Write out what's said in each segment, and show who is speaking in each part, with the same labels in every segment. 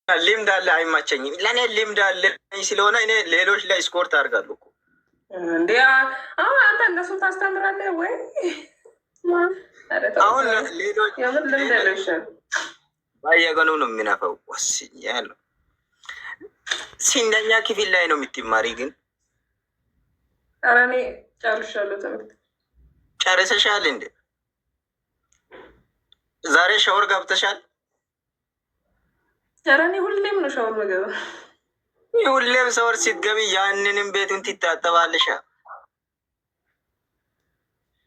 Speaker 1: ልምድ አለ፣ አይመቸኝም። ለእኔ ልምድ አለ ስለሆነ እኔ ሌሎች ላይ ስኮርት አድርጋለሁ እኮ።
Speaker 2: እንዴ አሁን አንተ እነሱን ታስተምራለህ ወይ? ኧረ ተው።
Speaker 1: አሁን ሌሎች
Speaker 2: የምን ልምድ ያለው ይሻላል።
Speaker 1: በየቀኑ ነው የሚነፋው። ወስኛለሁ። ስንተኛ ክፍል ላይ ነው የምትማሪ ግን?
Speaker 2: ኧረ እኔ ጨርሻለሁ ትምህርት።
Speaker 1: ጨርሰሻል እንዴ? ዛሬ ሻወር ገብተሻል?
Speaker 2: ኧረ እኔ ሁሌም ነው ሻወር የምገባው።
Speaker 1: ሁሌም ሻወር ስትገቢ ያንንም ቤቱን ትታጠባለሻ።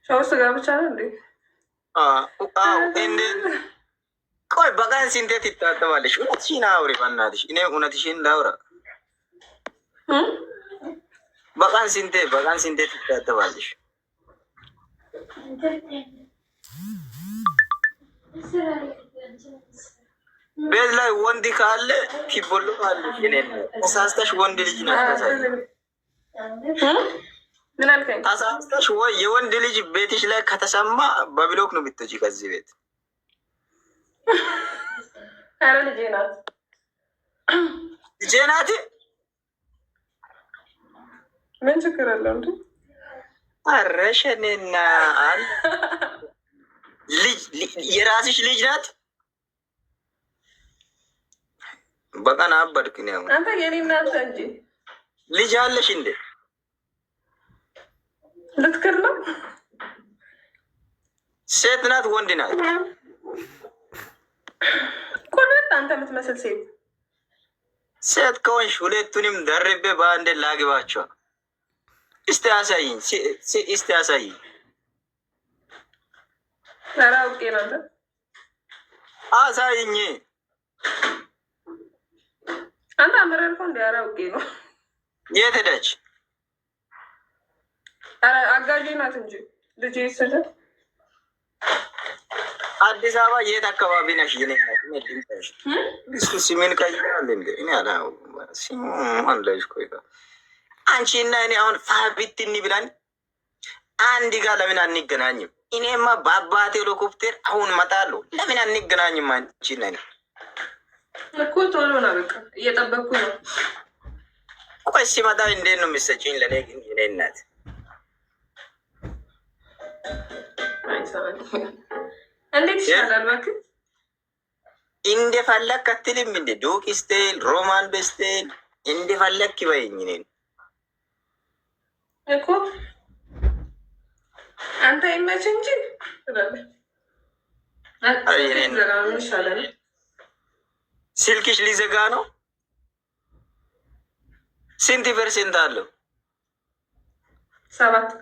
Speaker 2: ሻወር ስገባ ብቻ ነው እንዴ?
Speaker 1: አዎ። እንዴ ቆይ፣ በቀን ስንቴ ትታጠባለሽ? እውነትሽን አውሪ በእናትሽ። እኔ እውነትሽን ላውራ። በቀን ስንቴ ትታጠባለሽ? ቤት ላይ ወንድ ካለ ትቦልፋለሽ። እኔ ተሳስተሽ ወንድ ልጅ ናት ታሳይ።
Speaker 2: ምን አልከኝ?
Speaker 1: ተሳስተሽ ወይ የወንድ ልጅ ቤትሽ ላይ ከተሰማ በ block ነው የምትወጪ ከዚህ ቤት።
Speaker 2: ኧረ ልጄ ናት።
Speaker 1: ልጄ ናት።
Speaker 2: ምን ችግር አለው እንዴ?
Speaker 1: ኧረ ሸኔና ልጅ የራስሽ ልጅ ናት። በቀን አበድክ ነው።
Speaker 2: አንተ የኔ እናንተ እንጂ።
Speaker 1: ልጅ አለሽ እንዴ?
Speaker 2: ልትክር ነው።
Speaker 1: ሴት ናት ወንድ ናት?
Speaker 2: ቁርጥ አንተ የምትመስል ሴት።
Speaker 1: ሴት ከሆንሽ ሁለቱንም ደርቤ በአንድ ላግባቸው። እስቲ አሳይኝ፣ እስቲ አሳይኝ።
Speaker 2: ኧረ አውቄ ነው አንተ።
Speaker 1: አሳይኝ።
Speaker 2: አንተ አመረርከው እንዲ። ኧረ አውቄ ነው።
Speaker 1: የት ሄደች?
Speaker 2: ኧረ አጋዤ ናት እንጂ ልጄ ስል።
Speaker 1: አዲስ አበባ የት አካባቢ ነሽ? የኔ እናት እሱ ስሜን ቀይራል እንዴ? እኔ አላውቅም። ስሙ አለሽ። ቆይ አንቺ እና እኔ አሁን ፋቢትኒ ብለን አንድ ጋር ለምን አንገናኝም? እኔማ በአባቴ ሄሊኮፕተር አሁን እመጣለሁ። ለምን አንገናኝም? አንቺ እና እኔ
Speaker 2: እኮ ቶሎ ነው፣ በቃ እየጠበቅኩ ነው።
Speaker 1: ቆይ ሲመጣ እንዴት ነው የሚሰጪኝ? ለእኔ ግን የኔ እናት
Speaker 2: እንዴት ይሻላል እባክህ?
Speaker 1: እንደፈለክ አትልም እንዴ? Dog style፣ ሮማን style እንደፈለክ በይኝ እኔን።
Speaker 2: እኮ አንተ ይመች እንጂ ትላለህ። ይሻላል።
Speaker 1: ስልክሽ ሊዘጋ ነው። ስንት percent አለው?
Speaker 2: 7።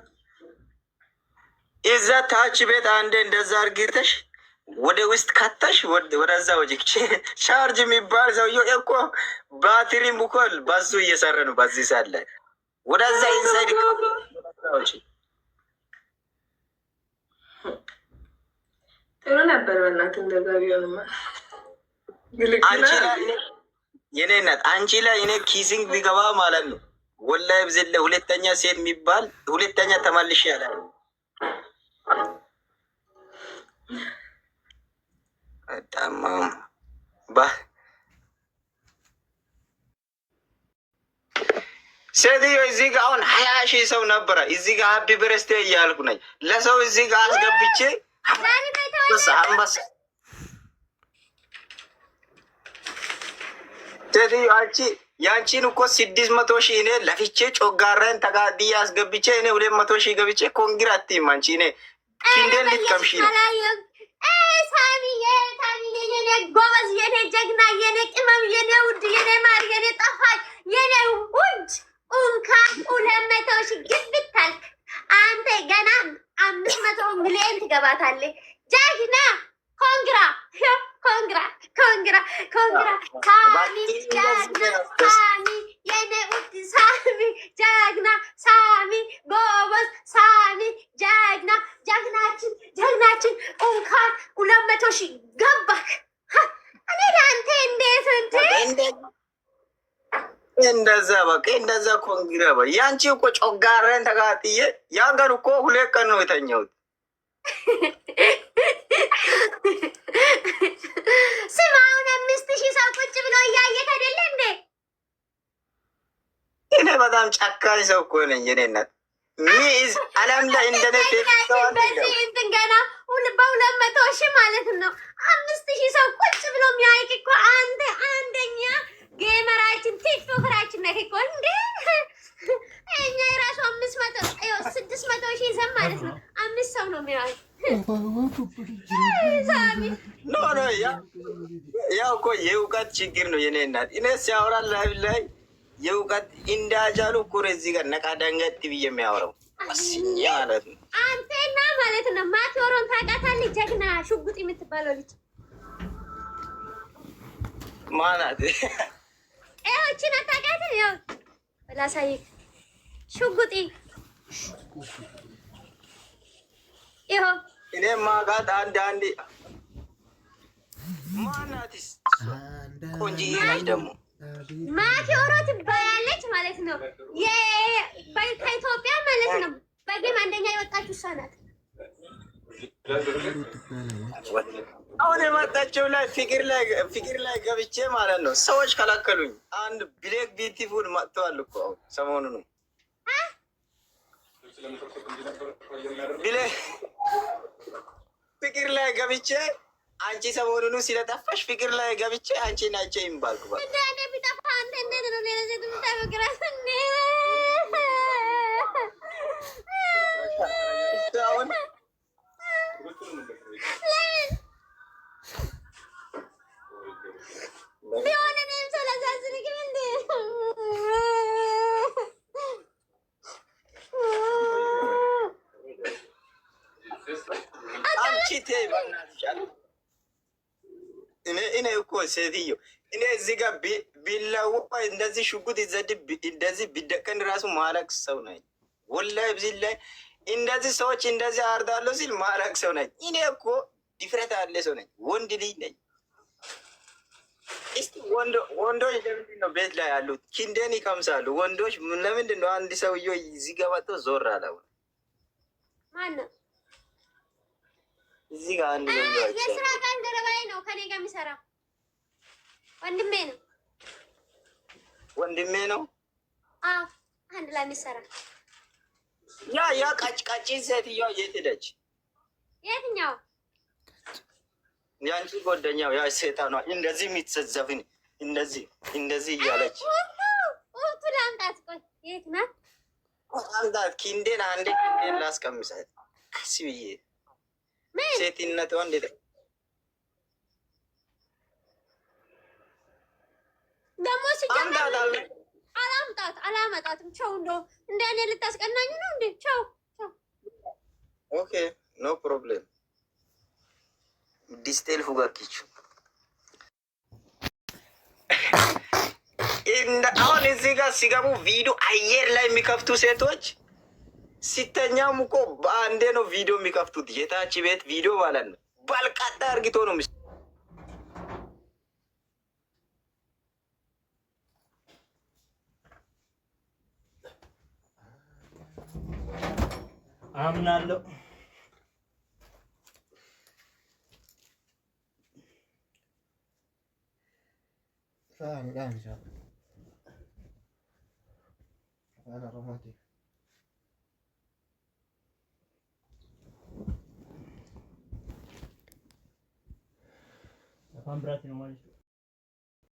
Speaker 1: እዛ ታች ቤት አንዴ እንደዛ አርግተሽ ወደ ውስጥ ከተሽ ወደዛ ወጪ ቻርጅ የሚባል ሰውዬው እኮ ባትሪም እኮ በሱ እየሰራ ነው። በዚህ ሰዓት ላይ ወደዛ inside ወጪ።
Speaker 2: ጥሩ ነበር። በእናትህ እንደዛ ቢሆንማ።
Speaker 1: አንቺ ላይ የኔ እናት፣ አንቺ ላይ እኔ kissing ቢገባ ማለት ነው ወላሂ ብዝለ ሁለተኛ ሴት የሚባል ሁለተኛ ተመልሼ አላየሁም። በጣም ባ ሴትዮ እዚህ ጋ አሁን 20,000 ሰው ነበረ። እዚህ ጋ happy birthday እያልኩ ነኝ ለሰው እዚህ ጋ አስገብቼ አንበሳ አንበሳ። ሴትዮ አንቺ ያንቺን እኮ 600,000 እኔ ለፍቼ ጮጋራን ተጋድዬ አስገብቼ እኔ 200,000 ገብቼ congra አትይም አንቺ። እኔ ክንዴን ልትቀምሺ ነው።
Speaker 3: ሳሚዬ ሳሚዬ፣ የኔ ጎበዝ፣ የኔ ጀግና፣ የኔ ቅመም፣ የኔ ውድ፣ የኔ ማር፣ የኔ ጣፋጭ፣ የኔ ውድ፣ እንኳን 200,000 ግብት አልክ። አንተ ገና 500 ሚሊዮን ትገባታለህ። ጀግና፣ congra congra congra congra። ሳሚ ጀግና፣ ሳሚ የኔ ውድ፣ ሳሚ ጀግና፣ ሳሚ ጎበዝ፣ ሳሚ ጀግና፣ ጀግናችን፣ ጀግናችን፣ እንኳን 200,000 ገባክ። እኔ ለአንተ እንዴት እንትን
Speaker 1: እንደዛ በቃ እንደዛ congra በ ያንቺ እኮ ጮጋራን ተቃጥዬ ያን ቀን እኮ 2 ቀን ነው የተኛሁት።
Speaker 3: ስማ፣ አሁን 5,000 ሰው ቁጭ ብሎ እያየ
Speaker 1: በጣም ጨካኝ ሰው እኮ ነኝ። የኔ እናት ሚዝ ዓለም ላይ እንደኔ ሰው አለ?
Speaker 3: በዚህ እንትን ገና በ200,000 ማለት ነው 5,000 ሰው ቁጭ ብሎ የሚያይቅ እኮ አንተ አንደኛ gamer ኣችን TikToker ኣችን ነህ እኮ እንዴ! እኛ የራሱ 500፣ 600,000 ይዘን ማለት ነው አምስት ሰው ነው የሚያይ ሳሚ።
Speaker 1: No, ያው እኮ የእውቀት ችግር ነው የኔ እናት። እኔ ሲያወራ live ላይ የእውቀት እንዳጃሉ እኮ ነው እዚህ ጋር ነቃ ደንገጥ ብዬ የሚያወራው ወስኜ ማለት ነው።
Speaker 3: አንተና ማለት ነው ማቴዎሮን ታውቃታለህ? ጀግና ሽጉጥ የምትባለው ልጅ።
Speaker 1: ማናት?
Speaker 3: ይኸው እችን አታውቃትም? ያው ላሳይክ፣ ሽጉጤ ይኸው።
Speaker 1: እኔ ማጋት አንድ አንድ ማናትስ? ቆንጅዬ ነች ደግሞ።
Speaker 3: ማቴዎሮ ትባላለች ማለት ነው። ከኢትዮጵያ ማለት ነው በ game አንደኛ የወጣችው እሷ ናት።
Speaker 1: አሁን የመጣችው ላይ ፍቅር ላይ ገብቼ ማለት ነው ሰዎች ከለከሉኝ። አንድ Black Beautiful መጥተዋል እኮ አሁን ሰሞኑን Black ፍቅር ላይ ገብቼ አንቺ ሰሞኑን ስለጠፋሽ ፍቅር ላይ ገብቼ አንቺን አይቼ ይምባልኩ በቃ።
Speaker 3: እንደ እኔ ቢጠፋ አንተ እንዴት ነው ሌላ ሴት የምታፈቅራት እንዴ?
Speaker 1: እሱ አሁን
Speaker 3: ለምን ቢሆን እኔም ስላሳዝንክም እንዴ?
Speaker 1: አንቺ ተይ በእናትሽ። እኔ እኮ ሴትዮ እኔ እዚህ ጋር ቢላዋ እንደዚህ ሽጉጥ ይዘድ እንደዚህ ቢደቀን ራሱ ማለቅ ሰው ነኝ። ወላሂ እዚህ ላይ እንደዚህ ሰዎች እንደዚህ አርዳለሁ ሲል ማለቅ ሰው ነኝ። እኔ እኮ ድፍረት ያለ ሰው ነኝ። ወንድ ልጅ ነኝ። እስቲ ወንዶች ለምንድን ነው ቤት ላይ ያሉት? ኪንደን ይቀምሳሉ። ወንዶች ለምንድን ነው? አንድ ሰውዬው እዚህ ጋር መጥቶ ዞር አለ። አሁን
Speaker 3: ማነው?
Speaker 1: እዚህ ጋር አንድ ሰውዬው
Speaker 3: የስራ
Speaker 1: አይቻለሁ።
Speaker 3: ባልደረባዬ ነው፣ ከኔ ጋር የሚሰራ ወንድሜ ነው።
Speaker 1: ወንድሜ ነው።
Speaker 3: አዎ፣ አንድ ላይ የሚሰራ።
Speaker 1: ያ ቀጭቃጭን ሴትዮዋ የት ሄደች?
Speaker 3: የትኛው?
Speaker 1: የአንቺ ጓደኛው ያ ሴጣኗ እንደዚህ የሚትዘዘፍን እንደዚህ እንደዚህ እያለች።
Speaker 3: ውብቱ ላምጣት። ቆይ የት ናት?
Speaker 1: አምጣት ኪንዴን፣ አንዴ ኪንዴን ላስቀምሳት ቀስ ብዬ።
Speaker 3: ምን?
Speaker 1: ሴትነቷ እንዴት
Speaker 3: ደግሞ ሲጀመር
Speaker 1: አምጣት አለ።
Speaker 3: አላምጣት አላመጣትም። ቸው እንደው እንደ እኔ ልታስቀናኝ ነው እንዴ? ቸው ቸው።
Speaker 1: Okay, no problem። ዲስቴል ፉጋኪቹ አሁን እዚህ ጋር ሲገቡ ቪዲዮ አየር ላይ የሚከፍቱ ሴቶች ሲተኛም እኮ በአንዴ ነው ቪዲዮ የሚከፍቱት። የታች ቤት ቪዲዮ ማለት ነው። ባልቃጣ አርግቶ ነው።
Speaker 4: አምናለሁ።
Speaker 5: الآن إن شاء الله أنا رمادي.
Speaker 4: Afaan biraatiin maal jechuudha?